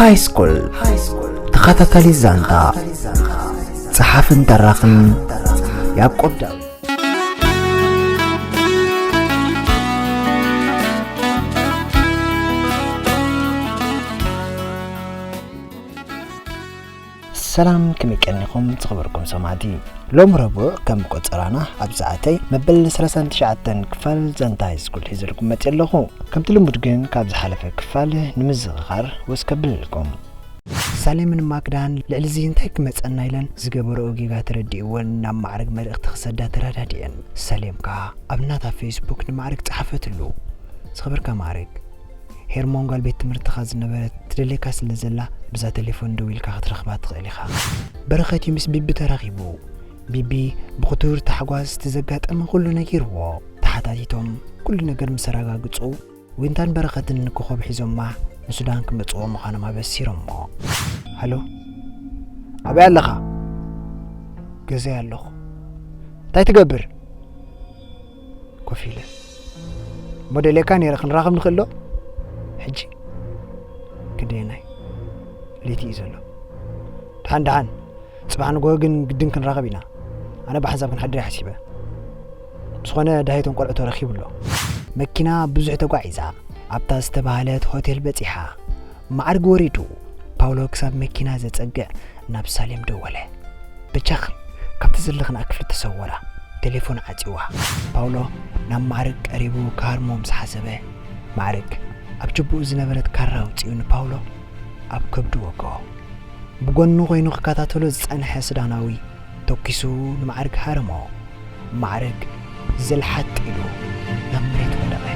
ሃይስኩል ተኸታታሊ ዛንታ፣ ጸሓፍን ተራኽን ያዕቆብ ዳዊት። ሰላም፣ ከመይ ቀኒኹም ዝኸበርኩም ሰማዕቲ? ሎም ረቡዕ ከም ቆጸራና ኣብ ሰዓተይ መበል ሰላሳን ትሽዓተን ክፋል ዛንታ ሃይስኩል ሒዘልኩም መጽእ ኣለኹ። ከምቲ ልሙድ ግን ካብ ዝሓለፈ ክፋል ንምዝኽኻር ወስ ከብለልኩም። ሳሌምን ማክዳን ልዕሊ እዚ እንታይ ክመጸና ኢለን ዝገበረኦ ጌጋ ተረዲእወን ናብ ማዕረግ መልእኽቲ ክሰዳ ተረዳዲኤን። ሳሌም ከኣ ኣብ ናታ ፌስቡክ ንማዕረግ ጸሓፈትሉ። ዝኸበርካ ማዕረግ፣ ሄርሞን ጓል ቤት ትምህርትኻ ዝነበረት ትደልየካ ስለ ዘላ ብዛ ቴሌፎን ደዊልካ ክትረኽባ ትኽእል ኢኻ። በረኸት እዩ ምስ ቢቢ ተራኺቡ። ቢቢ ብኽቱር ታሕጓስ እቲ ዘጋጠመ ኩሉ ነጊርዎ። ተሓታቲቶም ኩሉ ነገር ምስ ኣረጋግጹ፣ ዊንታን በረኸትን ኮኾብ ሒዞማ ንሱዳን ክመጽዎ ምዃኖም ኣበሲሮሞ። ሃሎ፣ ኣበይ ኣለኻ? ገዛይ ኣለኹ። እንታይ ትገብር? ኮፍ ኢለ። እሞ ደልየካ ነይረ፣ ክንራኸብ ንኽእል ዶ? ሕጂ? ክደየናይ። ለይቲ እዩ ዘሎ። ደሓን ደሓን። ጽባሕ ንግሆ ግን ግድን ክንራኸብ ኢና። ኣነ ብሓንሳብ ክንሓድር እየ ሓሲበ። ብዝኾነ ዳሂቶም ቆልዑ ተረኺቡ ኣሎ። መኪና ብዙሕ ተጓዒዛ ኣብታ ዝተባህለት ሆቴል በጺሓ። ማዕርግ ወሪዱ ፓውሎ ክሳብ መኪና ዘጸግዕ ናብ ሳሌም ደወለ። በጃኽን ካብቲ ዘለኽንኣ ክፍሊ ተሰወራ፣ ቴሌፎን ዓጺዋ። ፓውሎ ናብ ማዕርግ ቀሪቡ ክሃርሞ ምስ ሓሰበ፣ ማዕርግ ኣብ ጅቡኡ ዝነበረት ካራ ኣውጺኡ ንፓውሎ ኣብ ከብዱ ወግኦ። ብጎኑ ኮይኑ ክከታተሎ ዝጸንሐ ሱዳናዊ ተኩሱ ንማዕርግ ሃረሞ። ማዕርግ ዘልሓጥ ኢሉ ናብ መሬት ወደቐ።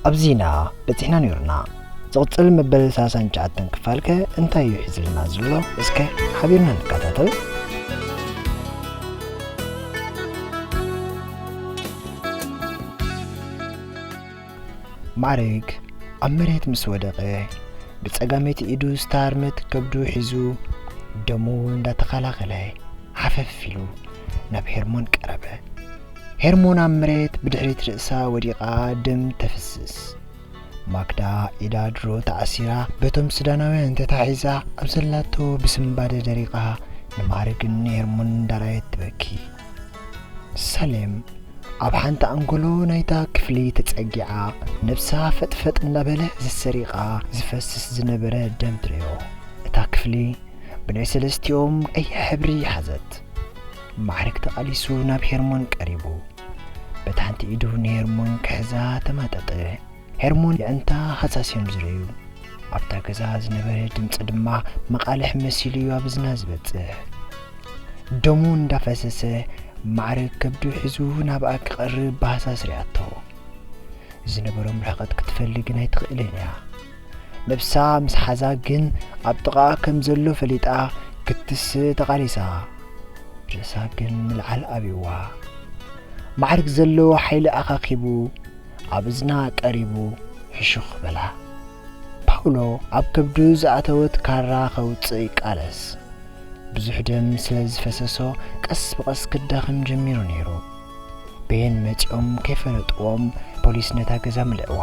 ኣብዚ ኢና በጺሕና ነይርና። ዝቕጽል መበል ሰላሳን ትሽዓተን ክፋልከ እንታይ እዩ ሒዝልና ዘሎ? እስከ ሓቢርና ንከታተል። ማዕረግ ኣብ መሬት ምስ ወደቐ፣ ብጸጋመይቲ ኢዱ ዝተሃርመት ከብዱ ሒዙ፣ ደሙ እንዳተኸላኸለ፣ ሓፈፍ ኢሉ ናብ ሄርሞን ቀረበ። ሄርሞን ኣብ መሬት ብድሕሪት ርእሳ ወዲቓ ደም ተፍስስ። ማክዳ ኢዳ ድሮ ተኣሲራ በቶም ሱዳናውያን ተታሒዛ ኣብ ዘላቶ ብስንባደ ደሪቓ ንማዕረግን ንሄርሞን እንዳረኣየት ትበኪ። ሳሌም ኣብ ሓንቲ ኣንጎሎ ናይታ ክፍሊ ተጸጊዓ ነብሳ ፈጥፈጥ እንዳበለ ዝሰሪቓ ዝፈስስ ዝነበረ ደም ትርእዮ። እታ ክፍሊ ብናይ ሰለስቲኦም ቀይሕ ሕብሪ ሓዘት። ማዕረግ ተቓሊሱ ናብ ሄርሞን ቀሪቡ በታ ሓንቲ ኢዱ ንሄርሞን ክሕዛ ተማጠጠ። ሄርሞን የዕንታ ሃሳስ እዮም ዝርእዩ። ኣብታ ገዛ ዝነበረ ድምጺ ድማ መቓልሕ መሲሉ እዩ ኣብ እዝና ዝበጽሕ። ደሙ እንዳፈሰሰ ማዕረግ ከብዱ ሒዙ ናብኣ ክቐርብ ብሃሳስ ሪኣቶ። ዝነበሮም ርሕቐት ክትፈሊ ግን ኣይትኽእልን እያ። ነብሳ ምስ ሓዛ ግን ኣብ ጥቓኣ ከም ዘሎ ፈሊጣ ክትስእ ተቓሊሳ። ርእሳ ግን ንልዓል ኣብይዋ። ማዕርግ ዘለዎ ሓይሊ ኣኻኺቡ ኣብ እዝና ቀሪቡ ሕሹኽ በላ። ፓውሎ ኣብ ከብዱ ዝኣተወት ካራ ከውጽእ ይቃለስ። ብዙሕ ደም ስለ ዝፈሰሶ ቀስ ብቐስ ክዳኸም ጀሚሩ ነይሩ። በየን መጺኦም ከይፈለጥዎም ፖሊስ ነታ ገዛ ምልእዋ።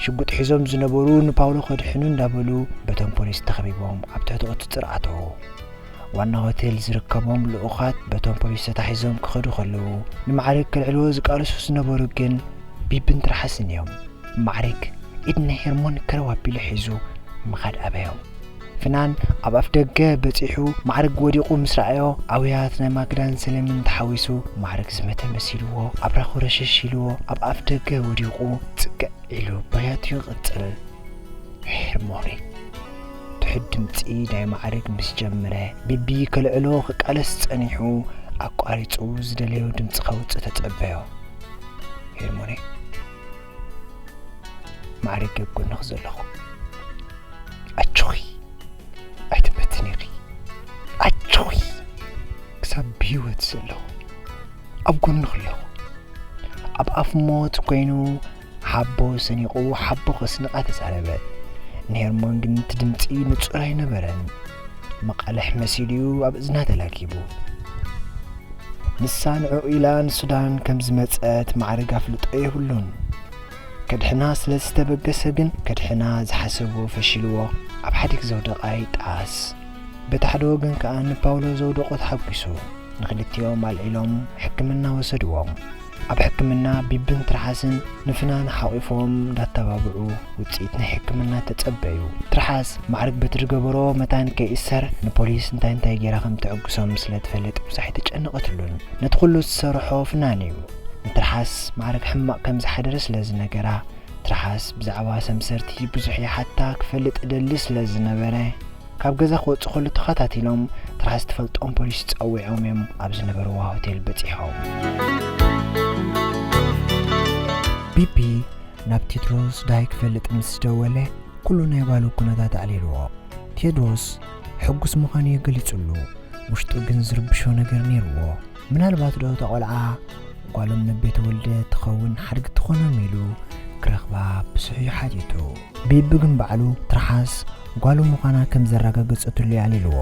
ሽጉጥ ሒዞም ዝነበሩ ንፓውሎ ከድሕኑ እንዳበሉ በቶም ፖሊስ ተኸቢቦም ኣብ ትሕቲ ቁጽጽር ኣተዉ። ዋና ሆቴል ዝርከቦም ልኡኻት በቶም ፖሊስ ተታሒዞም ክኸዱ ከለዉ፣ ንማዕረግ ከልዕልዎ ዝቃለሱ ዝነበሩ ግን ቢብን ትርሓስን እዮም። ማዕረግ ኢድ ናይ ሄርሞን ከረው ኣቢሉ ሒዙ ምኻድ ኣበዮ። ፍናን ኣብ ኣፍ ደገ በጺሑ ማዕረግ ወዲቑ ምስ ረኣዮ፣ ኣውያት ናይ ማክዳን ሰሌምን ተሓዊሱ ማዕረግ ዝመተ መሲልዎ ኣብራኹ ረሸሽ ኢልዎ ኣብ ኣፍ ደገ ወዲቑ ጽግዕ ኢሉ ባያቱ ይቕጽል። ሄርሞኒ ትሑት ድምጺ ናይ ማዕረግ ምስ ጀመረ፣ ቢቢ ከልዕሎ ክቃለስ ጸኒሑ፣ ኣቋሪጹ ዝደለዮ ድምጺ ከውጽእ ተጸበዮ። ሄርሞኒ፣ ማዕረግ ኣብ ጎንኺ ዘለኹ። ኣጆኺ፣ ኣይትበትኒ ኢኺ። ኣጆኺ፣ ክሳብ ብህይወት ዘለኹ ኣብ ጎንኺ ኣለኹ። ኣብ ኣፍ ሞት ኮይኑ ሓቦ ሰኒቑ ሓቦ ከስንቓ ተዛረበ። ንሄርሞን ግን እቲ ድምጺ ንጹር ኣይነበረን። መቓልሕ መሲሉ እዩ ኣብ እዝና ተላጊቡ። ንሳ ንዕኡ ኢላ ንሱዳን ከም ዝመጸት ማዕረግ ኣፍልጦ የብሉን። ከድሕና ስለ ዝተበገሰ ግን ከድሕና ዝሓሰቦ ፈሺልዎ ኣብ ሓዲግ ዘውደቓ ይጣስ። በቲ ሓደ ወገን ከኣ ንፓውሎ ዘውደቖ ተሓጒሱ ንኽልቲኦም ኣልዒሎም ሕክምና ወሰድዎም። ኣብ ሕክምና ቢብን ትርሓስን ንፍናን ሓቒፎም እንዳተባብዑ ውጽኢት ናይ ሕክምና ተጸበዩ። ትርሓስ ማዕርግ በቲ ዝገበሮ መታን ከይእሰር ንፖሊስ እንታይ እንታይ ጌራ ከም ትዕግሶም ስለ ትፈልጥ ብዙሕ ኣይተጨነቐትሉን። ነቲ ኩሉ ዝሰርሖ ፍናን እዩ። ንትርሓስ ማዕርግ ሕማቕ ከም ዝሓደረ ስለ ዝነገራ ትርሓስ ብዛዕባ ሰምሰርቲ ብዙሕ ይሓታ ክፈልጥ እደሊ ስለ ዝነበረ ካብ ገዛ ክወጽእ ከሎ ተኸታቲሎም ትርሓስ ትፈልጦም ፖሊስ ጸዊዖም እዮም ኣብ ዝነበርዋ ሆቴል በጺሖም። ቢቢ ናብ ቴድሮስ ዳይ ክፈልጥ ምስ ደወለ ኩሉ ናይ ጓሉ ኩነታት ኣዕሊልዎ። ቴድሮስ ሕጉስ ምዃኑ እዩ ገሊጹሉ። ውሽጡ ግን ዝርብሾ ነገር ነይርዎ። ምናልባት ዶ እታ ቆልዓ ጓሎም ነቤ ተወልደ ትኸውን ሓድጊ ትኾኖም ኢሉ ክረኽባ ብዙሕ እዩ ሓቲቱ። ቢቢ ግን ባዕሉ ትርሓስ ጓሉ ምዃና ከም ዘረጋገጸትሉ የዕሊልዎ።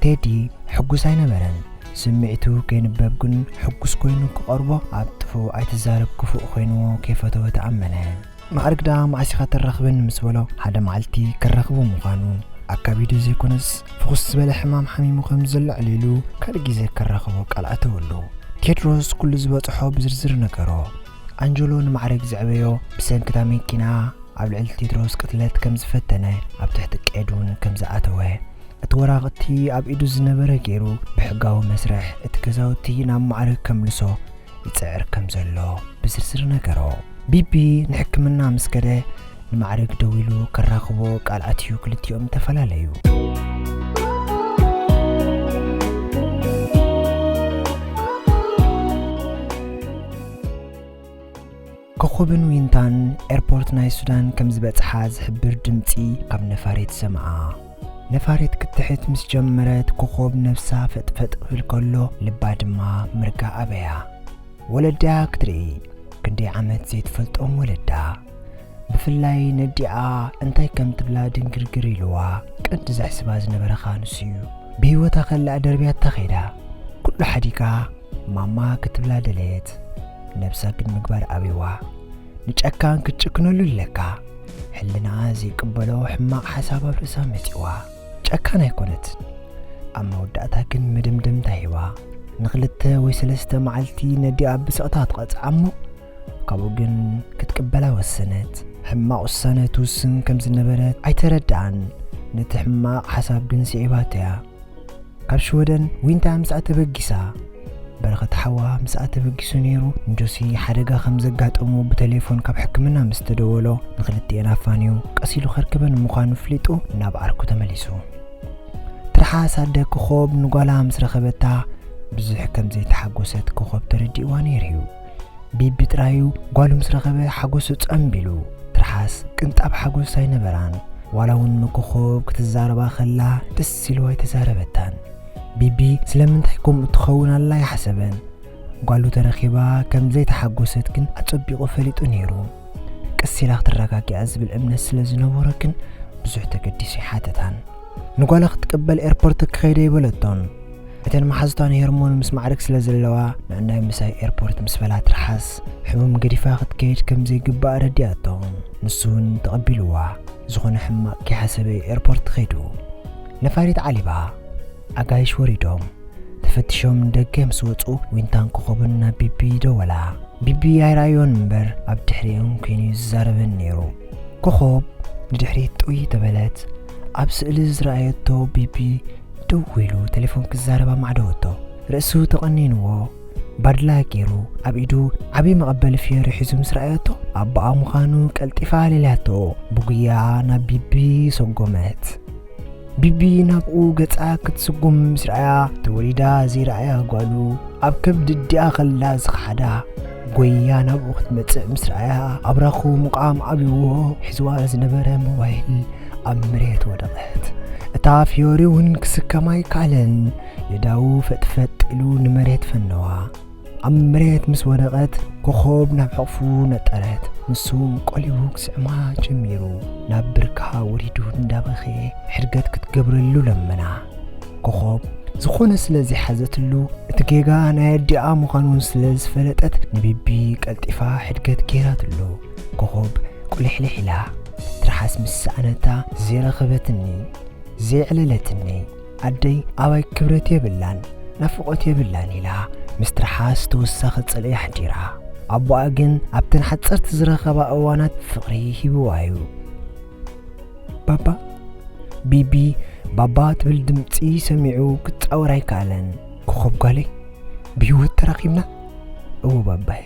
ቴዲ ሕጉስ ኣይነበረን። ስምዒቱ ከይንበብ ግን ሕጉስ ኮይኑ ክቐርቦ ኣብ ጥፉእ ኣይትዛረብ ክፉእ ኮይንዎ ከይፈተወ ተኣመነ። ማዕርግ ደኣ መዓስ ኢኻ ተራኽበኒ ምስ በሎ ሓደ መዓልቲ ክራኽቦ ምዃኑ ኣካቢዱ ዘይኮነስ ፍኹስ ዝበለ ሕማም ሓሚሙ ከም ዘሎ ኣዕሊሉ ካልእ ግዜ ክራኽቦ ቃል ኣተወሉ። ቴድሮስ ኩሉ ዝበጽሖ ብዝርዝር ነገሮ። ኣንጀሎ ንማዕረግ ዘዕበዮ ብሰንክታ መኪና ኣብ ልዕሊ ቴድሮስ ቅትለት ከም ዝፈተነ ኣብ ትሕቲ ቀይዲ እውን ከም ዝኣተወ እቲ ወራቕቲ ኣብ ኢዱ ዝነበረ ገይሩ ብሕጋዊ መስርሕ እቲ ገዛውቲ ናብ ማዕረግ ከምልሶ ይጽዕር ከም ዘሎ ብዝርዝር ነገሮ። ቢቢ ንሕክምና ምስ ከደ ንማዕረግ ደዊሉ ከራኽቦ ቃል ኣትዩ ክልቲኦም ተፈላለዩ። ኮኾብን ዊንታን ኤርፖርት ናይ ሱዳን ከም ዝበጽሓ ዝሕብር ድምጺ ካብ ነፋሪት ሰምዓ። ነፋሪት ክትሕት ምስ ጀመረት ኮኾብ ነብሳ ፈጥፈጥ ክብል ከሎ ልባ ድማ ምርጋ ኣበያ። ወለዳ ክትርኢ ክንደይ ዓመት ዘይትፈልጦም ወለዳ። ብፍላይ ነዲኣ እንታይ ከም ትብላ ድንግርግር ኢልዋ። ቀንዲ ዘሕስባ ዝነበረ ኸኣ ንሱ እዩ። ብህይወታ ከላ ደርብያታ ኸይዳ። ኩሉ ሓዲጋ ማማ ክትብላ ደለየት። ነብሳ ግን ምግባር ኣብይዋ። ንጨካን ክትጭክነሉ ኣለካ። ሕልናኣ ዘይቅበሎ ሕማቕ ሓሳብ ኣብ ርእሳ መጺዋ። ጨካን ኣይኮነትን። ኣብ መወዳእታ ግን መደምደምታ ሂባ። ንኽልተ ወይ ሰለስተ መዓልቲ ነዲኣ ብስቕታ ትቐጽዓ እሞ ካብኡ ግን ክትቅበላ ወሰነት። ሕማቕ ውሳነ ትውስን ከም ዝነበረት ኣይተረድኣን። ነቲ ሕማቕ ሓሳብ ግን ስዒባቶ እያ። ካብ ሽወደን ዊንታ ምስኣ ተበጊሳ። በረኸት ሓዋ ምስኣ ተበጊሱ ነይሩ። ንጆሲ ሓደጋ ከም ዘጋጠሞ ብቴሌፎን ካብ ሕክምና ምስ ተደወሎ ንኽልቲኤን ኣፋንዩ ቀስ ኢሉ ከርክበን ምዃኑ ፍሊጡ ናብ ዓርኩ ተመሊሱ። ትርሓስ ኣደ ኮኾብ ንጓላ ምስ ረኸበታ ብዙሕ ከም ዘይተሓጎሰት ኮኾብ ተረዲእዋ ነይሩ እዩ። ቢቢ ጥራዩ ጓሉ ምስ ረኸበ ሓጎሱ ጸምቢሉ። ትርሓስ ቅንጣብ ሓጎስ ኣይነበራን። ዋላ እውን ንኮኾብ ክትዛረባ ከላ ደስ ኢልዋ ኣይተዛረበታን። ቢቢ ስለምንታይ ከምኡ ትኸውን ኣላ ኣይሓሰበን። ጓሉ ተረኺባ ከም ዘይተሓጎሰት ግን ኣጸቢቑ ፈሊጡ ነይሩ። ቀስ ኢላ ክትረጋግኣ ዝብል እምነት ስለ ዝነበሮ ግን ብዙሕ ተገዲሱ ኣይሓተታን። ንጓላ ክትቅበል ኤርፖርት ክኸይደ ይበለቶን። እተን መሓዙታ ንሄርሞን ምስ ማዕረግ ስለ ዘለዋ ንዕናይ ምሳይ ኤርፖርት ምስ በላ ትርሓስ ሕሙም ገዲፋ ክትከይድ ከም ዘይግባእ ኣረዲኣቶ። ንሱ እውን ተቐቢልዋ። ዝኾነ ሕማቕ ከይሓሰበ ኤርፖርት ኸይዱ። ነፋሪት ዓሊባ። ኣጋይሽ ወሪዶም። ተፈቲሾም ንደገ ምስ ወጹ ዊንታን ኮኾብን ናብ ቢቢ ደወላ። ቢቢ ኣይረኣዮን እምበር ኣብ ድሕሪኦም ኮይኑ እዩ ዝዛረበን ነይሩ። ኮኾብ ንድሕሪት ጥውይ ተበለት። ኣብ ስእሊ ዝረኣየቶ ቢቢ ደው ኢሉ ቴሌፎን ክዛረብ ኣማዕደወቶ። ርእሱ ተቐኒንዎ። ባድላ ገይሩ ኣብ ኢዱ ዓቢ መቐበሊ ፍዮሪ ሒዙ ምስ ረኣየቶ ኣቦኣ ምዃኑ ቀልጢፋ ኣለልያቶ። ብጉያ ናብ ቢቢ ሰጎመት። ቢቢ ናብኡ ገጻ ክትስጉም ምስ ረኣያ ተወሊዳ ዘይረኣያ ጓሉ ኣብ ከብዲ ኣዲኣ ከላ ዝኸሓዳ ጎያ ናብኡ ክትመጽእ ምስ ረኣያ ኣብራኹ ምቓም ኣብይዎ ሒዝዋ ዝነበረ ሞባይል ኣብ መሬት ወደቐት። እታ ፍዮሪ እውን ክስከማ ኣይከኣለን። የዳዉ ፈጥፈጥ ኢሉ ንመሬት ፈነዋ። ኣብ መሬት ምስ ወደቐት ኮኾብ ናብ ሕቕፉ ነጠረት። ንሱ እውን ቆሊቡ ክስዕማ ጀሚሩ። ናብ ብርካ ወሪዱ እንዳበኸየ ሕድገት ክትገብረሉ ለመና። ኮኾብ ዝኾነ ስለ ዘይሓዘትሉ እቲ ጌጋ ናይ ኣዲኣ ምዃኑ ስለ ዝፈለጠት ንቢቢ ቀልጢፋ ሕድገት ገይራትሉ። ኮኾብ ቁልሕልሕ ኢላ ትርሓስ ምስ ሰኣነታ፣ ዘይረኸበትኒ፣ ዘየዕለለትኒ ኣደይ ኣባይ ክብረት የብላን፣ ናፍቖት የብላን ኢላ ምስ ትርሓስ ተወሳኺ ጽልኢ ኣሕዲራ። ኣቦኣ ግን ኣብተን ሓጸርቲ ዝረኸባ እዋናት ፍቕሪ ሂብዋ እዩ። "ባባ፣ ቢቢ፣ ባባ" ትብል ድምጺ ሰሚዑ ክጻወር ኣይከኣለን። "ኮኾብ ጓለይ፣ ብህይወት ተራኺብና?" "እዎ ባባይ።"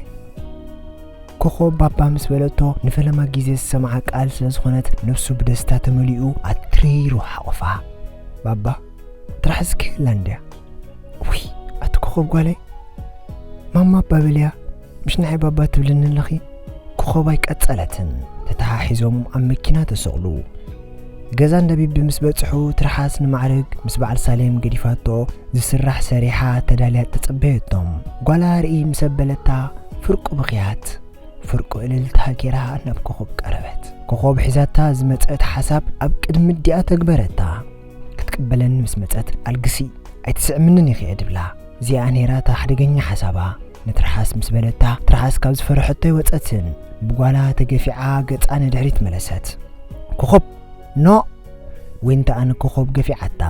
ኮኾብ ባባ ምስ በለቶ ንፈለማ ግዜ ዝሰምዓ ቃል ስለ ዝኾነት፣ ነፍሱ ብደስታ ተመሊኡ ኣትሪሩ ሓቖፋ። "ባባ፣ ትርሓስ ከየላ እንድያ?" "ውይ፣ ኣቲ ኮኾብ ጓለይ፣ ማማ ባበልያ፣ ምሽ ንዓይ ባባ ትብልኒ ኣለኺ?" ኮኾብ ኣይቀጸለትን። ተተሓሒዞም ኣብ መኪና ተሰቕሉ። ገዛ እንዳ ቢቢ ምስ በጽሑ፣ ትርሓስ ንማዕርግ ምስ በዓል ሳሌም ገዲፋቶ፣ ዝስራሕ ሰሪሓ ተዳልያ ተጸበየቶም። ጓላ ርኢ ምስ ኣበለታ፣ ፍርቁ ብኽያት፣ ፍርቁ እልልታ ጌራ ናብ ኮኾብ ቀረበት። ኮኾብ ሒዛታ ዝመጸት ሓሳብ ኣብ ቅድሚ ኣዲኣ ተግበረታ። ክትቅበለኒ ምስ መጸት፣ "ኣልግሲ፣ ኣይትስዕምንን ኢኺ" እየ ድብላ። እዚኣ ነይራ እታ ሓደገኛ ሓሳባ። ንትርሓስ ምስ በለታ፣ ትርሓስ ካብ ዝፈርሐቶ ኣይወጸትን። ብጓላ ተገፊዓ ገጻ ንድሕሪት መለሰት። "ኮኾብ፣ ኖ!" ዊንታኣ ንኮኾብ ገፊዓታ።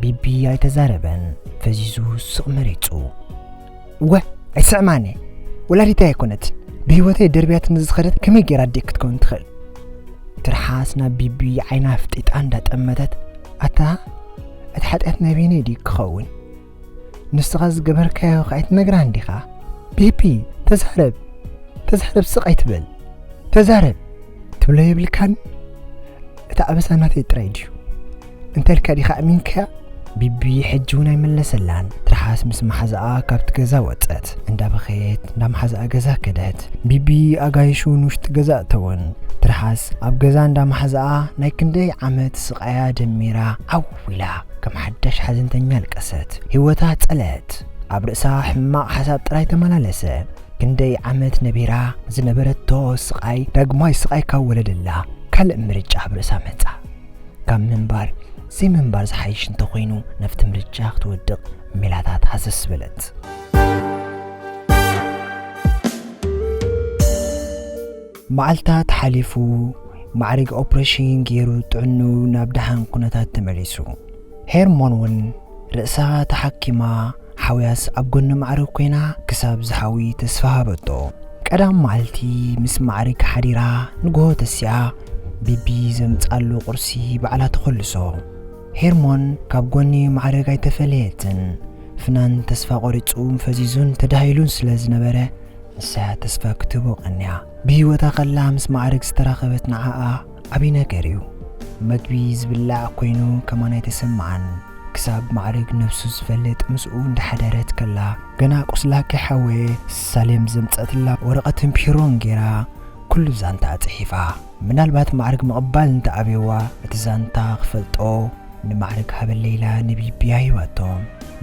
ቢቢ ኣይተዛረበን፣ ፈዚዙ ስቕ መሪጹ። "እወ፣ ኣይስዕማን እየ። ወላዲተይ ኣይኮነትን። ብህይወተይ ደርብያትኒ ዝኸደት ከመይ ጌራ ኣዴ ክትከውን ትኽእል?" ትርሓስ ናብ ቢቢ ዓይና ኣፍጢጣ እንዳጠመተት፣ "ኣታ፣ እቲ ሓጢኣት ናይ በይነይ ድዩ ክኸውን? ንስኻ ዝገበርካዮ ከኣ ኣይትነግራን ዲኻ? ቢቢ፣ ተዛረብ፣ ተዛረብ፣ ስቕ ኣይትበል። ተዛረብ፣ ትብሎ የብልካን? እቲ ኣበሳ ናተይ ጥራይ ድዩ? እንተልካ ዲኻ ኣሚንካያ?" ቢቢ ሕጂ እውን ኣይመለሰላን። ትርሓስ ምስ መሓዛኣ ካብቲ ገዛ ወጸት። እንዳበኸየት፣ እንዳ መሓዛኣ ገዛ ከደት። ቢቢ ኣጋይሹ ንውሽጢ ገዛ ኣእተወን። ትርሓስ ኣብ ገዛ እንዳ መሓዛኣ ናይ ክንደይ ዓመት ስቓያ ደሚራ ዓው ኢላ ከም ሓዳሽ ሓዘንተኛ ኣለቀሰት። ህይወታ ጸለአት። ኣብ ርእሳ ሕማቕ ሓሳብ ጥራይ ተመላለሰ። ክንደይ ዓመት ነቢራ ዝነበረቶ ስቓይ ዳግማይ ስቓይ ካብ ወለደላ ካልእ ምርጫ ኣብ ርእሳ መጻ። ካብ ምንባር ዘይምንባር ዝሓይሽ እንተኾይኑ፣ ናብቲ ምርጫ ክትወድቕ ሜላታት ሃሰስ በለት። መዓልታት ሓሊፉ፣ ማዕሪግ ኦፕሬሽን ገይሩ ጥዕንኡ ናብ ደሓን ኩነታት ተመሊሱ። ሄርሞን እውን ርእሳ ተሓኪማ፣ ሓውያስ ኣብ ጎኒ ማዕሪግ ኮይና ክሳብ ዝሓዊ ተስፋ ሃበቶ። ቀዳም መዓልቲ ምስ ማዕሪግ ሓዲራ፣ ንግሆ ተሲኣ፣ ቢቢ ዘምጻሉ ቁርሲ ባዕላ ተኸልሶ። ሄርሞን ካብ ጎኒ ማዕሪግ ኣይተፈለየትን። ፍናን ተስፋ ቆሪጹን ፈዚዙን ተዳሂሉን ስለ ዝነበረ፣ ንሳ ተስፋ ክትህቦ ቀንያ። ብህይወታ ከላ ምስ ማዕሪግ ዝተራኸበት ንዓኣ ዓቢ ነገር እዩ። መግቢ ዝብላዕ ኮይኑ ከማን ኣይተሰምዓን። ክሳብ ማዕሪግ ነብሱ ዝፈልጥ ምስኡ እንዳሓደረት ከላ፣ ገና ቁስላ ከይሓወየ ሳሌም ዘምጸትላ ወረቐትን ፒሮን ገይራ ኩሉ ዛንታ ጽሒፋ። ምናልባት ማዕሪግ ምቕባል እንተኣብየዋ፣ እቲ ዛንታ ክፈልጦ ንማዕሪግ ሃበለይ ኢላ ንቢቢ ኣሂባቶ።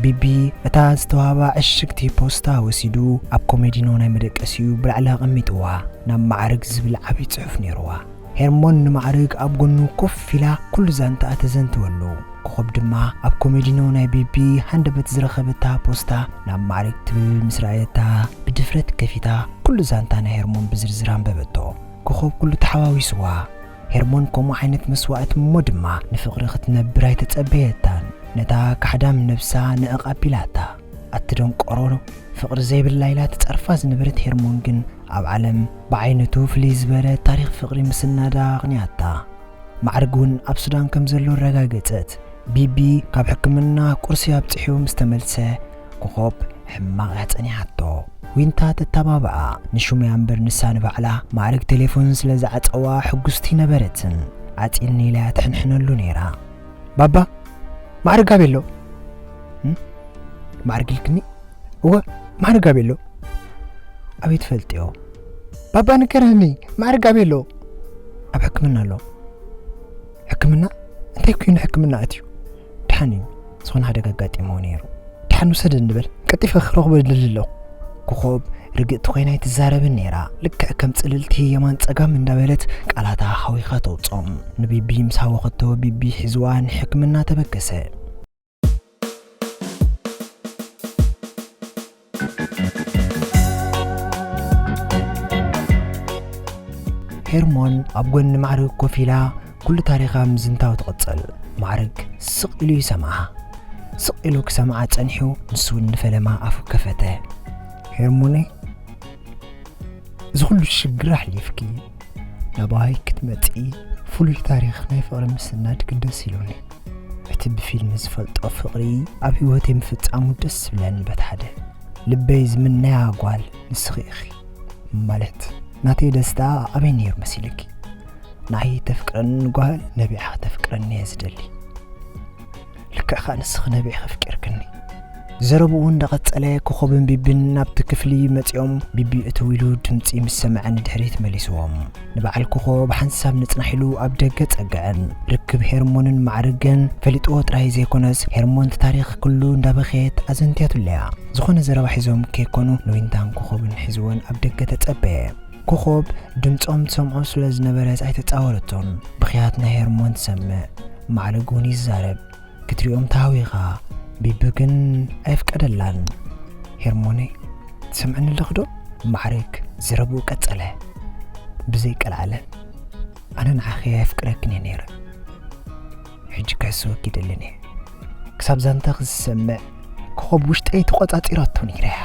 ቢቢ እታ ዝተዋህባ ዕሽግቲ ፖስታ ወሲዱ ኣብ ኮሜዲኖ ናይ መደቀሲኡ ብላዕሊ ኣቐሚጥዋ፣ ናብ ማዕሪግ ዝብል ዓብዪ ጽሑፍ ነይርዋ። ሄርሞን ንማዕሪግ ኣብ ጎኑ ኮፍ ኢላ ኩሉ ዛንታኣ ተዘንትወሉ። ኮኾብ ድማ ኣብ ኮሜዲኖ ናይ ቢቢ ሃንደበት ዝረኸበታ ፖስታ ናብ ማዕሪግ ትብል ምስ ረኣየታ፣ ብድፍረት ከፊታ ኩሉ ዛንታ ናይ ሄርሞን ብዝርዝር ኣንበበቶ። ኮኾብ ኩሉ ተሓዋዊስዋ። ሄርሞን ከምኡ ዓይነት መስዋእቲ እሞ ድማ ንፍቕሪ ክትነብር ኣይተጸበየታን። ነታ ካሕዳም ነብሳ ንዕቕ ኣቢላታ። ኣቲ ደንቆሮ፣ ፍቕሪ ዘይብላ ኢላ ትጸርፋ ዝነበረት ሄርሞን ግን ኣብ ዓለም ብዓይነቱ ፍልይ ዝበለ ታሪኽ ፍቕሪ ምስናዳ ኣቕንያታ። ማዕርግ እውን ኣብ ሱዳን ከም ዘሎ ኣረጋገጸት። ቢቢ ካብ ሕክምና ቁርሲ ኣብጽሑ ምስ ተመልሰ፣ ኮኾብ ሕማቕ እያ ጸኒሓቶ። ዊንታ ተተባብዓ፣ ንሹም እያ እምበር ንሳ ንባዕላ። ማዕርግ ቴሌፎን ስለ ዝዓጸዋ ሕጉስቲ ነበረትን። ዓጺኒ ኢላ እያ ትሕንሕነሉ ነይራ። "ባባ፣ ማዕርግ ኣበይ ኣሎ?" "እም? ማዕርግ ኢልክኒ?" "እወ፣ ማዕርግ ኣበይ ኣሎ?" "ኣበይ ትፈልጥዮ?" "ባባ ንገረኒ፣ ማዕርግ ኣበይ ኣሎ?" "ኣብ ሕክምና ኣሎ." "ሕክምና? እንታይ ኮይኑ ሕክምና ኣትዩ?" "ደሓን እዩ፣ ዝኾነ ሓደጋ ኣጋጢምዎ ነይሩ። ደሓን ውሰደኒ በል፣ ቀልጢፈ ክረኽቦ እደሊ ኣለኹ።" ኮኾብ ርግእቲ ኮይና ኣይትዛረብን ነይራ። ልክዕ ከም ጽልልቲ የማን ጸጋም እንዳበለት ቃላታ ሓዊኻ ተውጾም። ንቢቢ ምስ ሃወኸቶ፣ ቢቢ ሒዝዋ ንሕክምና ተበገሰ። ሄርሞን ኣብ ጎኒ ማዕርግ ኮፍ ኢላ ኩሉ ታሪኻ ምዝንታው ትቕጽል። ማዕርግ ስቕ ኢሉ ይሰምዓ። ስቕ ኢሉ ክሰምዓ ጸኒሑ፣ ንሱ እውን ንፈለማ ኣፉ ከፈተ። ሄርሞነይ፣ እዚ ኩሉ ሽግር ኣሕሊፍኪ ናባይ ክትመጺ፣ ፍሉይ ታሪኽ ናይ ፍቕሪ ምስናድኪ ደስ ኢሉኒ። እቲ ብፊልም ዝፈልጦ ፍቕሪ ኣብ ህይወተይ ምፍጻሙ ደስ ዝብለኒ በቲ ሓደ። ልበይ ዝምነያ ጓል ንስኺ ኢኺ። ማለት ናተይ ደስታ ኣበይ ነይሩ መሲልኪ? ንዓይ ተፍቅረኒ ጓል ነቢዕኻ ተፍቅረኒ እየ ዝደሊ። ልክዕ ከኣ ንስኺ ነቢዕኺ ኣፍቂርክኒ። ዘረብኡ እንዳቐጸለ ኮኾብን ቢቢን ናብቲ ክፍሊ መጺኦም፣ ቢቢ እትው ኢሉ ድምጺ ምስ ሰምዐ ንድሕሪት መሊስዎም። ንበዓል ኮኾብ ሓንሳብ ንጽናሕ ኢሉ ኣብ ደገ ጸግዐን። ርክብ ሄርሞንን ማዕርግን ፈሊጥዎ ጥራይ ዘይኮነስ፣ ሄርሞን እቲ ታሪኽ ኩሉ እንዳበኸየት ኣዘንትያትለያ። ዝኾነ ዘረባ ሒዞም ከይኮኑ ንዊንታን ኮኾብን ሒዝወን ኣብ ደገ ተጸበየ። ኮኾብ ድምጾም ትሰምዖ ስለ ዝነበረት ኣይተጻወረቶን። ብኽያት ናይ ሄርሞን ትሰምዕ፣ ማዕርግ እውን ይዛረብ። ክትሪኦም ተሃዊኻ፣ ቢቢ ግን ኣየፍቀደላን። ሄርሞነይ፣ ትሰምዕኒ ኣለኺ ዶ? ማዕርግ ዘረብኡ ቀጸለ ብዘይ ቀልዓለም። ኣነ ንዓኺ ኣየፍቅረክን እየ ነይረ። ሕጂ ክሕስወኪ ይደልን እየ። ክሳብ ዛንታኺ ዝሰምዕ ኮኾብ ውሽጠይ ተቖጻጺራቶ ነይራ እያ።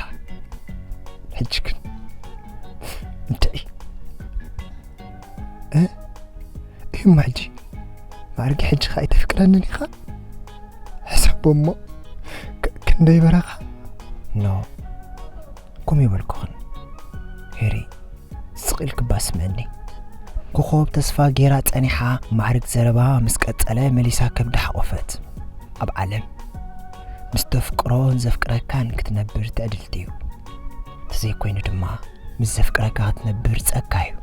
ሕጂ ግን እንታይ? እ? እዩማ ሕጂ ማዕርጊ፣ ሕጂ ኸኣ ኣይተፍቅረንን ኢኻ? ሕሰቦ እሞ፣ ክ-፣ ክንደይ በረኻ? ኖ፣ ከምኡ ይበልኩኽን። ሄሪ፣ ስቕ ኢልኪ እባ ስምዕኒ። ኮኾብ ተስፋ ጌራ ጸኒሓ፣ ማዕርግ ዘረባ ምስ ቀጸለ መሊሳ ከብዳ ሓቖፈት። ኣብ ዓለም ምስ ተፍቅሮን ዘፍቅረካን ክትነብር ትዕድልቲ እዩ። ተዘይኮይኑ ድማ ምስ ዘፍቅረካ ክትነብር ጸጋ እዩ።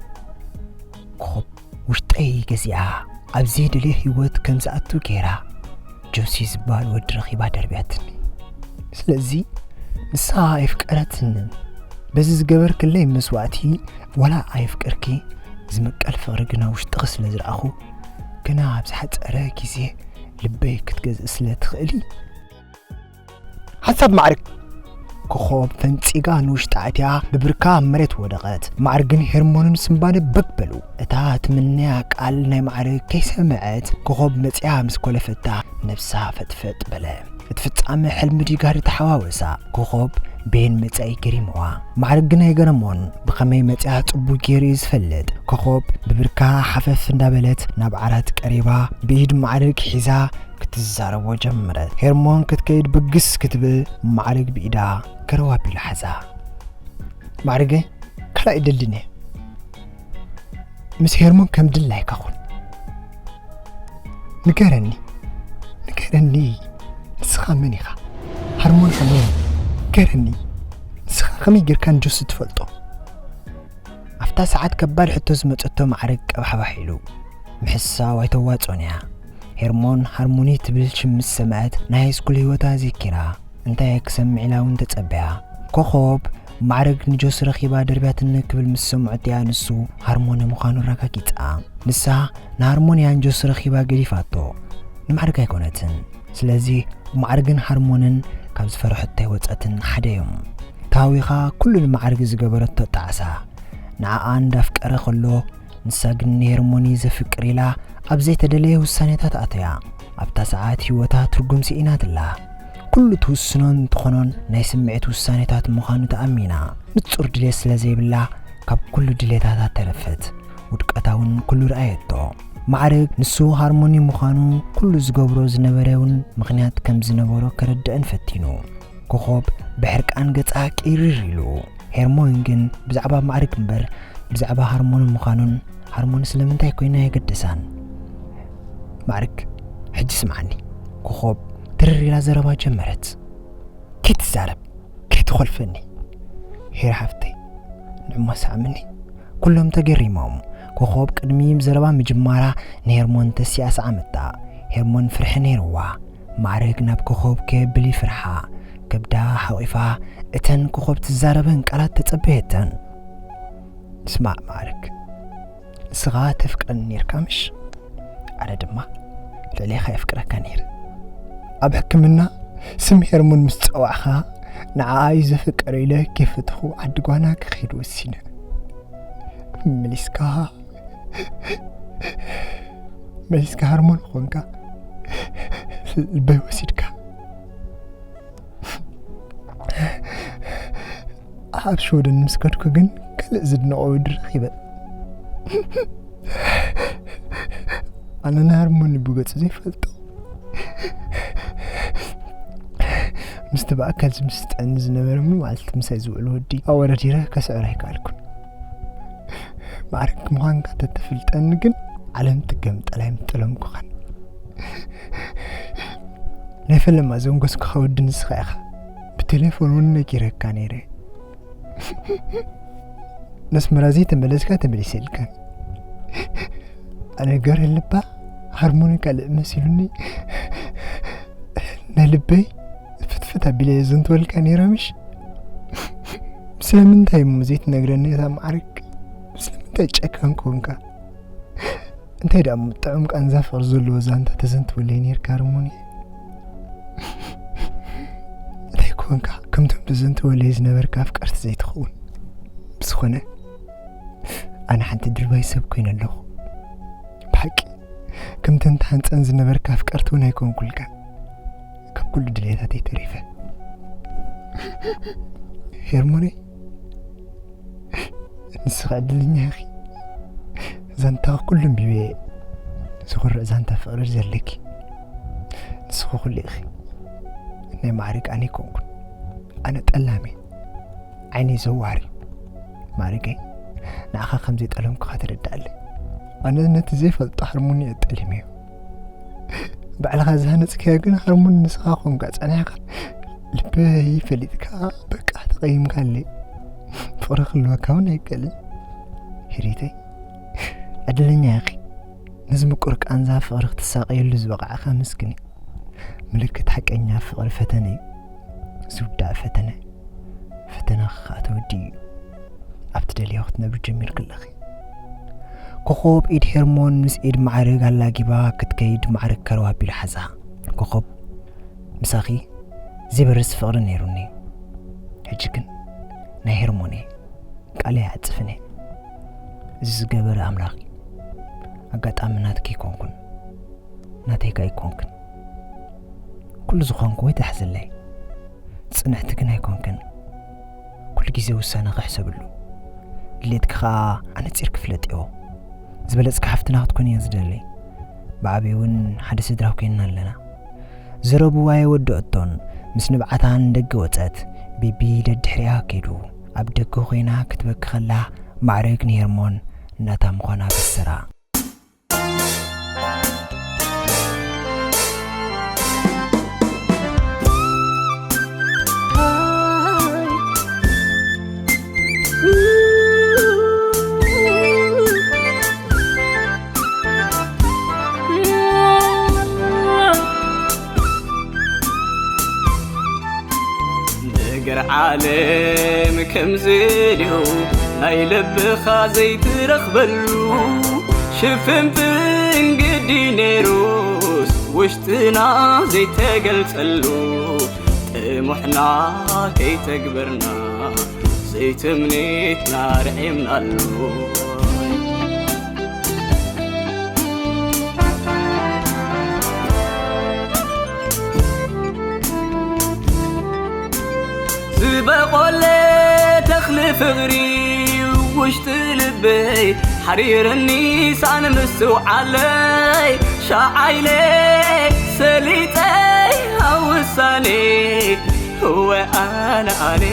ኮኾብ ውሽጠይ ገዚኣ፣ ኣብ ዘይደልዮ ህይወት ከም ዝኣቱ ገይራ፣ ጆሲ ዝበሃል ወዲ ረኺባ ደርብያትኒ። ስለዚ ንሳ ኣይፍቀረትንን። በዚ ዝገበርክለይ መስዋእቲ ዋላ ኣይፍቅርኪ፣ ዝምቀል ፍቕሪ ግና ውሽጥኺ ስለ ዝረኣኹ፣ ግና ኣብ ዝሓጸረ ግዜ ልበይ ክትገዝእ ስለ ትኽእሊ። ሓንሳብ ማዕርግ ኮኾብ ፈንጺጋ ንውሽጢ ኣትያ ብብርካ ኣብ መሬት ወደቐት። ማዕርግን ሄርሞንን ስንባደ በግ በሉ። እታ ትምነያ ቃል ናይ ማዕርግ ከይሰምዐት ኮኾብ መጺኣ ምስ ኮለፈታ ነብሳ ፈጥፈጥ በለ። እቲ ፍጻመ ሕልሚ ድዩ ጋህዲ ተሓዋወሳ። ኮኾብ ቤን መጻኢ ገሪምዋ። ማዕርግ ግን ኣይገረሞን። ብኸመይ መጺኣ ጽቡቕ ገይሩ እዩ ዝፈልጥ። ኮኾብ ብብርካ ሓፈፍ እንዳበለት ናብ ዓራት ቀሪባ ብኢድ ማዕርግ ሒዛ ክትዛረቦ ጀመረት። ሄርሞን ክትከይድ ብግስ ክትብል ማዕርግ ብኢዳ ገረው ኣቢሉ ሓዛ። ማዕርገ፣ ካልኣይ ደልን እየ። ምስ ሄርሞን ከም ድላይካ ኩን። ንገረኒ፣ ንገረኒ፣ ንስኻ መን ኢኻ? ሃርሞን ከመይ? ንገረኒ፣ ንስኻ ከመይ ጌርካ ንጆሲ ትፈልጦ? ኣብታ ሰዓት ከባድ ሕቶ ዝመጸቶ ማዕርግ ቀባሕባሕ ኢሉ። ምሕሳው ኣይተዋጽኦን እያ። ሄርሞን ሃርሞኒ ትብል ሽም ምስ ሰምዐት ናይ ሃይስኩል ህይወታ ዘኪራ። እንታይ ክሰምዕ ኢላ እውን ተጸበያ። ኮኾብ ማዕርግ ንጆሲ ረኺባ ደርብያትኒ ክብል ምስ ሰምዖት እያ ንሱ ሃርሞኒ ምዃኑ ኣረጋጊጻ። ንሳ ንሃርሞኒ እያ ንጆሲ ረኺባ ገዲፋቶ። ንማዕርግ ኣይኮነትን። ስለዚ ማዕርግን ሃርሞንን ካብ ዝፈርሐቶ ኣይወጸትን ሓደ እዮም። ታዊኻ ኩሉ ንማዕርግ ዝገበረቶ ጣዕሳ። ንዓኣ እንዳፍቀረ ከሎ ንሳ ግን ንሄርሞኒ ዘፍቅር ኢላ ኣብ ዘይተደለየ ውሳኔታት ኣትያ። ኣብታ ሰዓት ህይወታ ትርጉም ስኢናትላ። ኩሉ ትውስኖን ትኾኖን ናይ ስምዒት ውሳኔታት ምዃኑ ተኣሚና። ንጹር ድሌት ስለ ዘይብላ ካብ ኩሉ ድሌታታ ተረፈት። ውድቀታ እውን ኩሉ ረኣየቶ። ማዕርግ ንሱ ሃርሞኒ ምዃኑ ኩሉ ዝገብሮ ዝነበረ እውን ምኽንያት ከም ዝነበሮ ከረድአን ፈቲኑ። ኮኾብ ብሕርቃን ገጻ ቅይርር ኢሉ። ሄርሞን ግን ብዛዕባ ማዕርግ እምበር ብዛዕባ ሃርሞኒ ምዃኑን ሃርሞኒ ስለምንታይ ኮይና የገደሳን። ማዕርግ፣ ሕጂ ስምዓኒ። ኮኾብ ትርር ኢላ ዘረባ ጀመረት። ከይትዛረብ፣ ከይትኾልፈኒ። ሄር ሓፍተይ፣ ንዕማ ስዓምኒ። ኩሎም ተገሪሞም። ኮኾብ ቅድሚ ዘረባ ምጅማራ ንሄርሞን ተሲኣ ሰዓመታ። ሄርሞን ፍርሒ ነይርዋ። ማዕርግ ናብ ኮኾብ ከየብል ይፍርሓ። ከብዳ ሓቒፋ እተን ኮኾብ ትዛረበን ቃላት ተጸበየተን። ስማዕ ማዕርግ፣ ንስኻ ተፍቅረኒ ኔርካ ምሽ? ኣነ ድማ ልዕሌኻ የፍቅረካ ነይረ። ኣብ ሕክምና ስም ሄርሞን ምስ ጸዋዕኻ፣ ንዓኣ እዩ ዘፍቅር ኢለ ከይፈተኹ ዓዲ ጓና ክኸይድ ወሲነ። መሊስካ መሊስካ ሃርሞን ኾንካ፣ ልበይ ወሲድካ። ኣብ ሽወደን ምስ ከድኩ ግን ካልእ ዝድንቖ ወዲ ረኺበ። ኣነ ንሃርሞኒ ብገጹ ዘይፈልጦ፣ ምስቲ ብኣካል ዝምስጠኒ ዝነበረ ሙሉ መዓልቲ ምሳይ ዝውዕል ወዲ ኣወዳዲረ ከስዕሮ ኣይከኣልኩን። ማዕርግ ምዃንካ ተተፍልጠኒ ግን ዓለም ትገምጠል ኣይምጠለምኩኻን። ናይ ፈለማ ዘንጎስኩኻ ወዲ ንስኻ ኢኻ። ብቴሌፎን እውን ነጊረካ ነይረ። ነስመራ ዘይተመለስካ ተመሊሰልካ። ኣነ ገርህ ልባ ሃርሞኒ ካልእ መሲሉኒ ናይ ልበይ ፍትፍት ኣቢለ እየ ዘንትወልካ ነይረ ምሽ? ስለምንታይ እሞ ዘይትነግረኒ እታ ማዕርግ? ስለምንታይ ጨካን ኮንካ? እንታይ ደኣ እሞ ጥዑም ቃንዛ ፍቕሪ ዘለዎ ዛንታ ተዘንትወለይ ነይርካ ሃርሞኒ? እንታይ ኮንካ ከምቶም ተዘንትወለይ ዝነበርካ ኣፍቀርቲ ዘይትኸውን? ብዝኾነ ኣነ ሓንቲ ድርባይ ሰብ ኮይነ ኣለኹ። ብሓቂ ከምተን ተሃንጸን ዝነበርካ ኣፍቀርቲ እውን ኣይኮንኩልካን። ካብ ኩሉ ድሌታተይ ተሪፈ። ሄርሞነይ፣ ንስኺ ዕድለኛ ኢኺ። ዛንታ ኩሉ ኣንቢበ እየ። ዝኹርዕ ዛንታ ፍቕሪ ዘለኪ ንስኺ ኩሉ ኢኺ። ናይ ማዕርግ ኣነ ኣይኮንኩን። ኣነ ጠላም እየ። ዓይነይ ዘዋሪ። ማዕርገይ፣ ንዓኻ ከም ዘይጠለምኩኻ ተረድኣለይ። ኣነ ነቲ ዘይፈልጦ ሃርሞኒ እየ ጠሊመዮ። ባዕልኻ ዝሃነጽካዮ ግን ሃርሞኒ ንስኻ ኮንካ ጸኒሕካ። ልበይ ፈሊጥካ በቃ ተቐይምካለይ። ፍቕሪ ክህልወካ እውን ኣይክእልን። ሂሪተይ፣ ዕድለኛ ኢኺ። ነዚ ምቁር ቃንዛ ፍቕሪ ክትሳቐየሉ ዝበቓዕካ ምስግን እዩ። ምልክት ሓቀኛ ፍቕሪ ፈተነ እዩ። ዝውዳእ ፈተነ፣ ፈተነኺ ከኣ ተወዲኡ እዩ። ኣብ ትደልዮ ክትነብሪ ጀሚርኪ ኣለኺ። ኮኾብ ኢድ ሄርሞን ምስ ኢድ ማዕርግ ኣላጊባ ክትከይድ ማዕርግ ከረው ኣቢሉ ሓዛ። ኮኾብ፣ ምሳኺ ዘይበርስ ፍቕሪ ነይሩኒ። ሕጂ ግን ናይ ሄርሞን እየ። ቃለይ ኣይዓጽፍን እየ። እዚ ዝገበረ ኣምላኽ እዩ። ኣጋጣሚ ናትኪ ኣይኮንኩን፣ ናተይ ከኣ ኣይኮንክን። ኩሉ ዝኾንኩ ወይ ትሕዝለይ፣ ጽንዕቲ ግን ኣይኮንክን። ኩሉ ግዜ ውሳነኺ ሕሰብሉ። ድሌትኪ ከኣ ኣነጺርኪ ፍለጥዮ። ዝበለጽኪ ሓፍትና ክትኮኒ እየ ዝደሊ። ብዓብዩ እውን ሓደ ስድራ ኮይንና ኣለና። ዘረብዋ የወደአቶን ምስ ንብዓታ ንደገ ወጸት። ቤቢ ደድሕሪኣ ከይዱ ኣብ ደገ ኮይና ክትበኪ ከላ ማዕረግ ንሄርሞን እናታ ምዃና በሰራ። ነገር ዓለም ከምዚ ድዩ፣ ናይ ልብኻ ዘይትረኽበሉ፣ ሽፍንፍን ግዲ ነይሩስ ውሽጥና ዘይተገልጸሉ፣ ጥሙሕና ከይተግበርና ዘይትምኒትና ርዒምናሉ። ዝበቖለ ተኽሊ ፍቕሪ ውሽጢ ልበይ ሓሪርኒ ሳን ምስትውዓለይ ሻዓይለ ሰሊጠይ ኣብ ውሳኔ እወ ኣነ ኣነ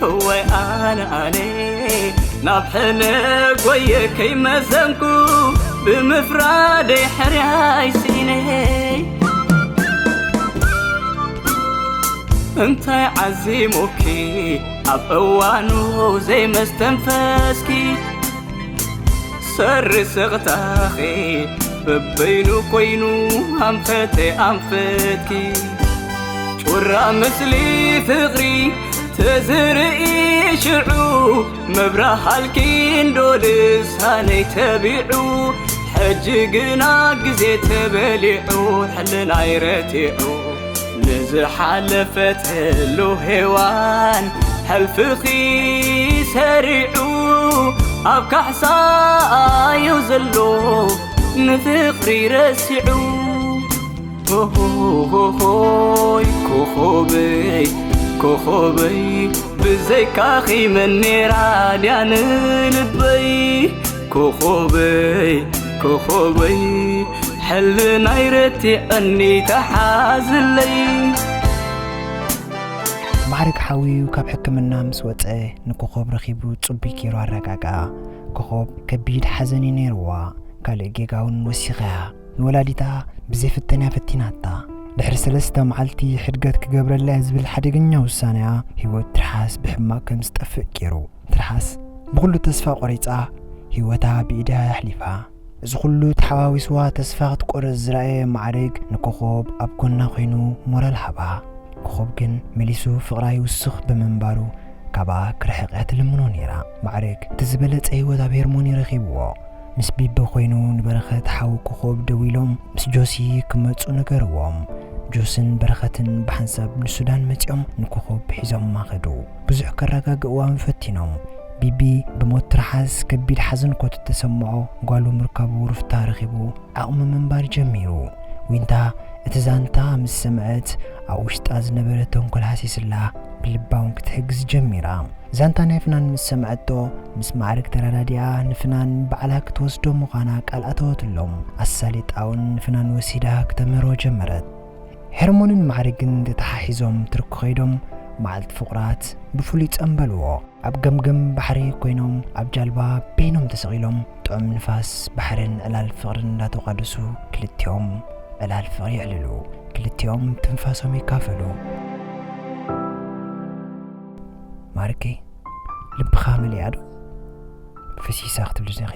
እወ ኣነ ኣነ ናብ ሕነ ጎየ ከይመዘንኩ ብምፍራደይ ሕርያይ ስኢነ። እንታይ ዓዚሙኪ ኣብ እዋኑ ዘይመስተንፈስኪ? ሰሪ ስቕታኺ በበይኑ ኮይኑ ኣንፈተ ኣንፈትኪ። ጩራ ምስሊ ፍቕሪ ተዝርኢ ሽዑ፣ መብራሃልኪ እንዶ ልሳነይ ተቢዑ። ሕጂ ግና ግዜ ተበሊዑ፣ ሕልናይ ረቲዑ። ንዝሓለፈትሉ ሄዋን ሕልፍኺ ሰሪዑ፣ ኣብ ካሕሳ እዩ ዘሎ ንፍቕሪ ረሲዑ። ሆሆሆሆይ ኮኾበይ፣ ኮኾበይ፣ ብዘይካኺ መን ኔራ ድያ ንልበይ? ኮኾበይ፣ ኮኾበይ፣ ሕልናይ ረቲዐኒ ተሓዝለይ። ማዕረግ ሓውዩ ካብ ሕክምና ምስ ወጸ፣ ንኮኾብ ረኺቡ ጽቡይ ገይሩ ኣረጋግኣ። ኮኾብ ከቢድ ሓዘን እዩ ነይርዋ። ካልእ ጌጋ እውን ወሲኸያ። ንወላዲታ ብዘይፍተንያ ፈቲናታ። ድሕሪ ሰለስተ መዓልቲ ሕድገት ክገብረላ እየ ዝብል ሓደገኛ ውሳነያ፣ ህይወት ትርሓስ ብሕማቕ ከም ዝጠፍእ ገይሩ። ትርሓስ ብኹሉ ተስፋ ቆሪጻ፣ ህይወታ ብኢዳ ኣሕሊፋ። እዚ ኩሉ ተሓዋዊስዋ ተስፋ ክትቆርጽ ዝረኣየ ማዕረግ ንኮኾብ ኣብ ጎና ኮይኑ ሞራል ሃባ። ኮኾብ ግን መሊሱ ፍቕራ ይውስኽ ብምንባሩ፣ ካብኣ ክርሕቕ እያ ትልምኖ ነይራ። ማዕረግ እቲ ዝበለጸ ህይወት ኣብ ሄርሞኒ ረኺብዎ። ምስ ቢቢ ኮይኑ ንበረኸት ሓው ኮኾብ ደዊሎም ምስ ጆሲ ክመጹ ነገርዎም። ጆስን በረኸትን ብሓንሳብ ንሱዳን መጺኦም ንኮኾብ ሒዞማ ከዱ። ብዙሕ ከረጋግእዋ ፈቲኖም። ቢቢ ብሞት ትርሓስ ከቢድ ሓዘን ኮት ተሰምዖ፣ ጓሉ ምርካቡ ሩፍታ ረኺቡ ዓቕሚ ምንባር ጀሚሩ። ዊንታ እቲ ዛንታ ምስ ሰምዐት፣ ኣብ ውሽጣ ዝነበረ ተንኮል ሃሲስላ፣ ብልባ እውን ክትሕግዝ ጀሚራ። ዛንታ ናይ ፍናን ምስ ሰምዐቶ፣ ምስ ማዕርግ ተረዳዲኣ፣ ንፍናን ባዕላ ክትወስዶ ምዃና ቃል ኣተወትሎም። ኣሳሊጣ እውን ንፍናን ወሲዳ ክተምህሮ ጀመረት። ሄርሞንን ማዕርግን ተተሓሒዞም ትርኩ ከይዶም፣ መዓልቲ ፍቑራት ብፍሉይ ጸንበልዎ። ኣብ ገምገም ባሕሪ ኮይኖም፣ ኣብ ጃልባ በይኖም ተሰቒሎም፣ ጥዑም ንፋስ ባሕርን ዕላል ፍቕርን እንዳተቋደሱ፣ ክልቲኦም ዕላል ፍቕሪ የዕልሉ። ክልቲኦም ትንፋሶም ይካፈሉ። ማርኬ፣ ልብኻ መሊኣ ዶ? ፈሲሳ ክትብሊ ዲኺ?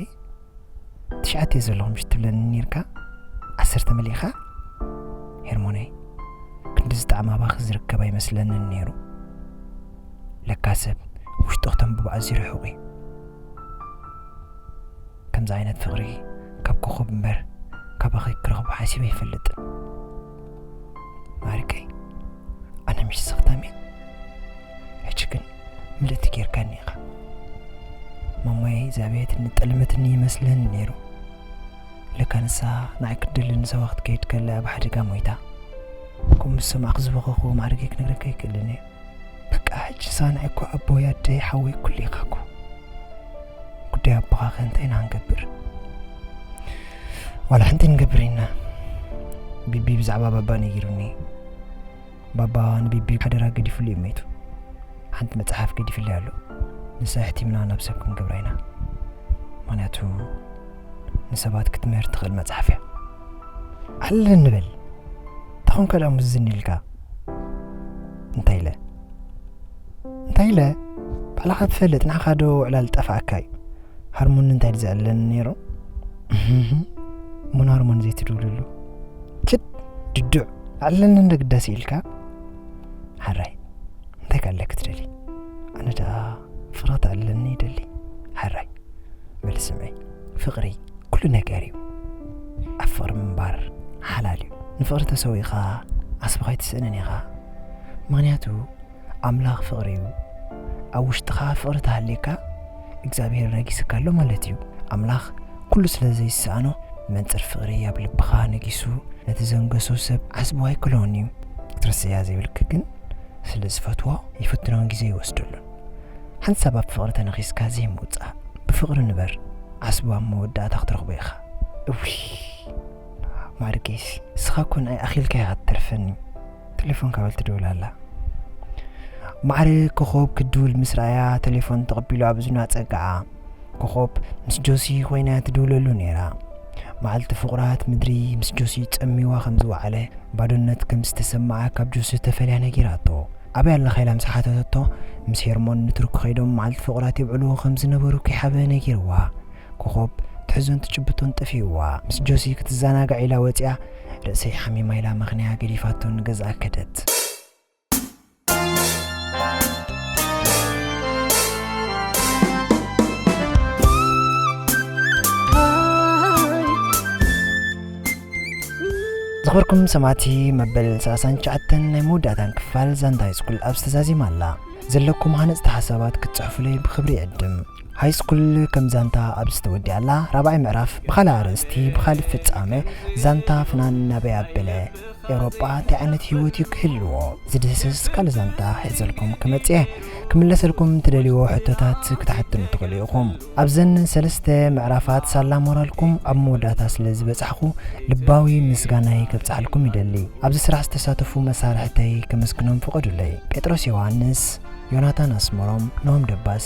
ትሽዓተ እየ ዘለኹ ምሽ ትብለኒ ኔርካ? ዓሰርተ መሊእኻ? ሄርሞነይ፣ ክንዲ ዝጣዕም ኣባኺ ዝርከብ ኣይመስለንን ነይሩ። ለካ ሰብ ውሽጡ ክተንብቦ ኣዝዩ ርሑቕ እዩ። ከምዚ ዓይነት ፍቕሪ ካብ ኮኾብ እምበር ካባኺ ክረኽቦ ሓሲበ ኣይፈልጥን። ማሪከይ፣ ኣነ ምሽ ስኽታም እየ። ሕጂ ግን ምልእቲ ጌርካኒ ኢኻ። ማማይ ዝኣበየትኒ ጠልመትኒ ይመስለኒ ነይሩ። ለካ ንሳ ንዓይ ክትደሊ ንሳዋ ክትከይድ ከላ ኣብ ሓደጋ ሞይታ። ከምኡ ምስ ሰማዕኩ ዝበኸኹዎ ማዕርገይ ክነግረካ ኣይክእልን እየ። በቃ ሕጂ ንሳ ንዓይ እኮ ኣቦይ፣ ኣደይ፣ ሓወይ ኩሉ ኢኻ እኮ። ጉዳይ ኣቦኻ ከ እንታይ ኢና ክንገብር? ዋላ ሓንቲ ንገብር ኢና። ቢቢ ብዛዕባ ባባ ነጊሩኒ። ባባ ንቢቢ ሓደራ ገዲፍሉ እዩ መይቱ። ሓንቲ መጽሓፍ ገዲፍለይ ኣሎ። ንሳ ኣሕቲምና ናብ ሰብ ክንገብራ ኢና። ምኽንያቱ ንሰባት ክትምህር ትኽእል መጽሓፍ እያ። ዓለል ንበል። እንታይ ኮንካ ደኣ ምዝን ኢልካ? እንታይ ኢለ? እንታይ ኢለ? ባዕልኻ ትፈልጥ፣ ንዓኻ ዶ ዕላል ጠፋእካ እዩ? ሃርሞኒ እንታይ ድዩ ዘዕልለኒ ነይሩ? እህህ፣ እሞ ንሃርሞኒ ዘይትድውልሉ? ችድ፣ ድዱዕ፣ ኣዕልለኒ እንዶ ግዳሲ ኢልካ? ሓራይ፣ እንታይ ከ ኣለኪ ትደሊ? ኣነ ደኣ ፍቕሪ ተዕልለኒ ይደሊ። ሓራይ፣ በሊ ስምዒ፣ ፍቕሪ ኩሉ ነገር እዩ። ኣብ ፍቕሪ ምንባር ሓላል እዩ። ንፍቕሪ ተሰዊእኻ ዓስብኻ ኣይትስእንን ኢኻ። ምኽንያቱ ኣምላኽ ፍቕሪ እዩ። ኣብ ውሽጥኻ ፍቕሪ ተሃልየካ እግዚኣብሄር ነጊስካ ኣሎ ማለት እዩ። ኣምላኽ ኩሉ ስለ ዘይሰኣኖ መንጽር ፍቕሪ ኣብ ልብኻ ነጊሱ ነቲ ዘንገሶ ሰብ ዓስቡ ኣይክሎን እዩ። ክትርስያ ዘይብልኪ ግን ስለ ዝፈትዎ ይፍትኖን ግዜ ይወስደሉን። ሓንሳብ ኣብ ፍቕሪ ተነኺስካ ዘይምውጻእ፣ ብፍቕሪ ንበር፣ ዓስቡ ኣብ መወዳእታ ክትረኽቦ ኢኻ። እውይ ማርጌስ፣ ንስኻ እኮ ንኣይ ኣኺልካ ኢኻ ትተርፈኒ። ቴሌፎን ካበል ትድውል ኣላ። ማዕረ ኮኾብ ክትድውል ምስ ረኣያ ቴሌፎን ተቐቢሉ ኣብ እዝኑ ኣጸግዓ። ኮኾብ ምስ ጆሲ ኮይና ትድውለሉ ነይራ። መዓልቲ ፍቑራት ምድሪ ምስ ጆሲ ጸሚዋ ከም ዝወዓለ፣ ባዶነት ከም ዝተሰምዓ ካብ ጆሲ ተፈልያ ነጊራቶ። ኣበይ ኣለኻ ኢላ ምስ ሓተተቶ፣ ምስ ሄርሞን ንትርኩ ከይዶም መዓልቲ ፍቑራት የብዕልዎ ከም ዝነበሩ ከይሓበ ነጊርዋ። ኮኾብ ትሕዞን ትጭብጦን ጠፊእዋ። ምስ ጆሲ ክትዘናጋዕ ኢላ ወጺኣ፣ ርእሰይ ሓሚማ ኢላ መኽንያ ገዲፋቶ ንገዝኣ ከደት። ዝኽበርኩም ሰማዕቲ፣ መበል ሰላሳን ትሽዓተን ናይ መወዳእታን ክፋል ዛንታ ሃይስኩል ኣብ ዝተዛዚማ ኣላ። ዘለኩም ሃነጽቲ ሓሳባት ክትጽሕፉለይ ብኽብሪ ይዕድም። ሃይስኩል ከም ዛንታ ኣብ ዝተወዲኣላ ራብዓይ ምዕራፍ ብኻልእ ኣርእስቲ ብኻልእ ፍጻመ ዛንታ ፍናን ናበይ ኣበለ ኤውሮጳ እንታይ ዓይነት ህይወት እዩ ክህልዎ ዝድህስስ ካልእ ዛንታ ሒዘልኩም ክመጽእ እየ። ክምለሰልኩም ትደልይዎ ሕቶታት ክትሓትኑ ትኽእሉ ኢኹም። ኣብዘን ሰለስተ ምዕራፋት ሳላ ሞራልኩም ኣብ መወዳእታ ስለ ዝበጻሕኹ ልባዊ ምስጋናይ ከብጽሓልኩም ይደሊ። ኣብዚ ስራሕ ዝተሳተፉ መሳርሕተይ ከመስግኖም ፍቐዱለይ። ጴጥሮስ ዮሃንስ፣ ዮናታን ኣስመሮም፣ ኖም ደባሲ፣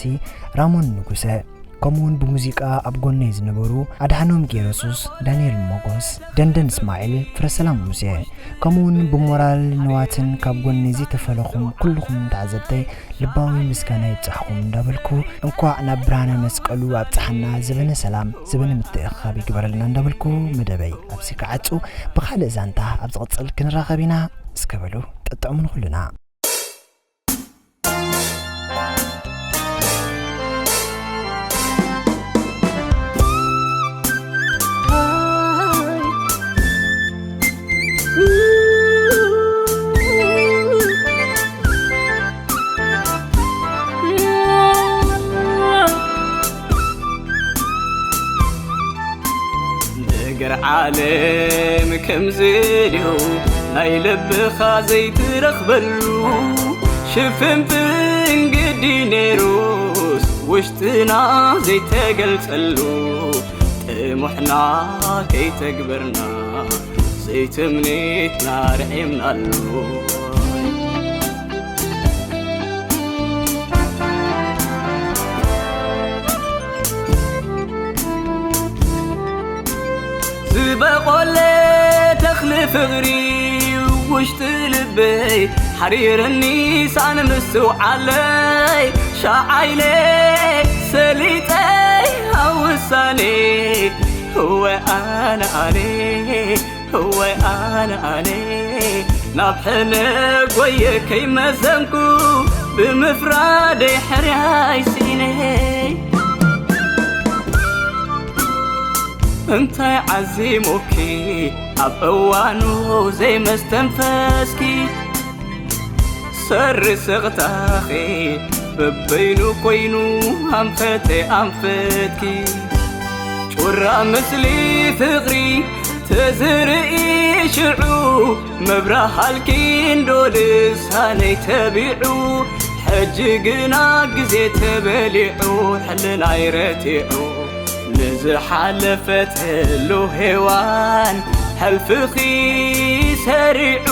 ራሞን ንጉሰ፣ ከምኡውን ብሙዚቃ ኣብ ጎነይ ዝነበሩ ኣድሓኖም ጌረሱስ፣ ዳንኤል ሞጎስ፣ ደንደን እስማዒል፣ ፍረሰላም ሙሴ፣ ከምኡውን ብሞራል ንዋትን ካብ ጎነይ ዝተፈለኹም ኩልኹም ተዓዘብተይ ልባዊ ምስጋና ይብጻሕኹም እንዳበልኩ፣ እንኳዕ ናብ ብርሃነ መስቀሉ ኣብጽሓና፣ ዘበነ ሰላም፣ ዘበነ ምትእኽኻብ ይግበረልና እንዳበልኩ መደበይ ኣብዚ ክዓጹ፣ ብኻልእ ዛንታ ኣብ ዝቕጽል ክንራኸብ ኢና። እስከ በሉ ጠጥዕሙን ኩልና። ነገር ዓለም ከምዚ ድዩ ናይ ልብኻ ዘይትረኽበሉ ሽፍንፍን ግዲ ነይሩስ ውሽጥና ዘይተገልጸሉ ጥሙሕና ከይተግበርና ዘይትምኒትና ርዒምናሉ። ዝበቆለ ተኽሊ ፍቕሪ ውሽጢ ልበይ ሓሪርኒ ሳን ምስትውዓለይ ሻዓይለ ሰሊጠይ ኣውሳኔ ህወ ኣነ ኣነ ህወ ኣነ ኣነ ናብ ሕነ ጎየ ከይመዘንኩ ብምፍራደይ ሕርያይ ስኢነ እንታይ ዓዚሙኪ ኣብ እዋኑ ዘይመስተንፈስኪ ሰሪ ስቕታኺ በበይኑ ኮይኑ ኣንፈተ ኣንፈትኪ ጩራ ምስሊ ፍቕሪ ተዝርኢ ሽዑ መብራሃልኪ እንዶ ልሳነይ ተቢዑ ሕጂ ግና ግዜ ተበሊዑ ሕልናይ ረቲዑ ንዝሓለፈትሉ ሄዋን ሕልፍኺ ሰሪዑ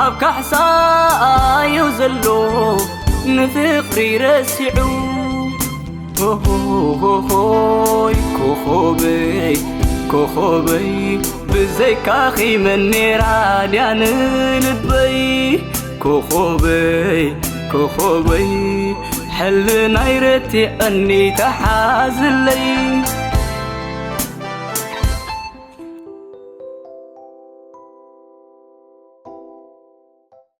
ኣብ ካሕሳዩ ዘሎ ንፍቕሪ ረሲዑ ሆሆሆሆይ ኮኾበይ ኮኾበይ ብዘይካኺ መኔራ ድያ ንልበይ ኮኾበይ ኮኾበይ ሕልናይ ረቲዐኒ ተሓዝለይ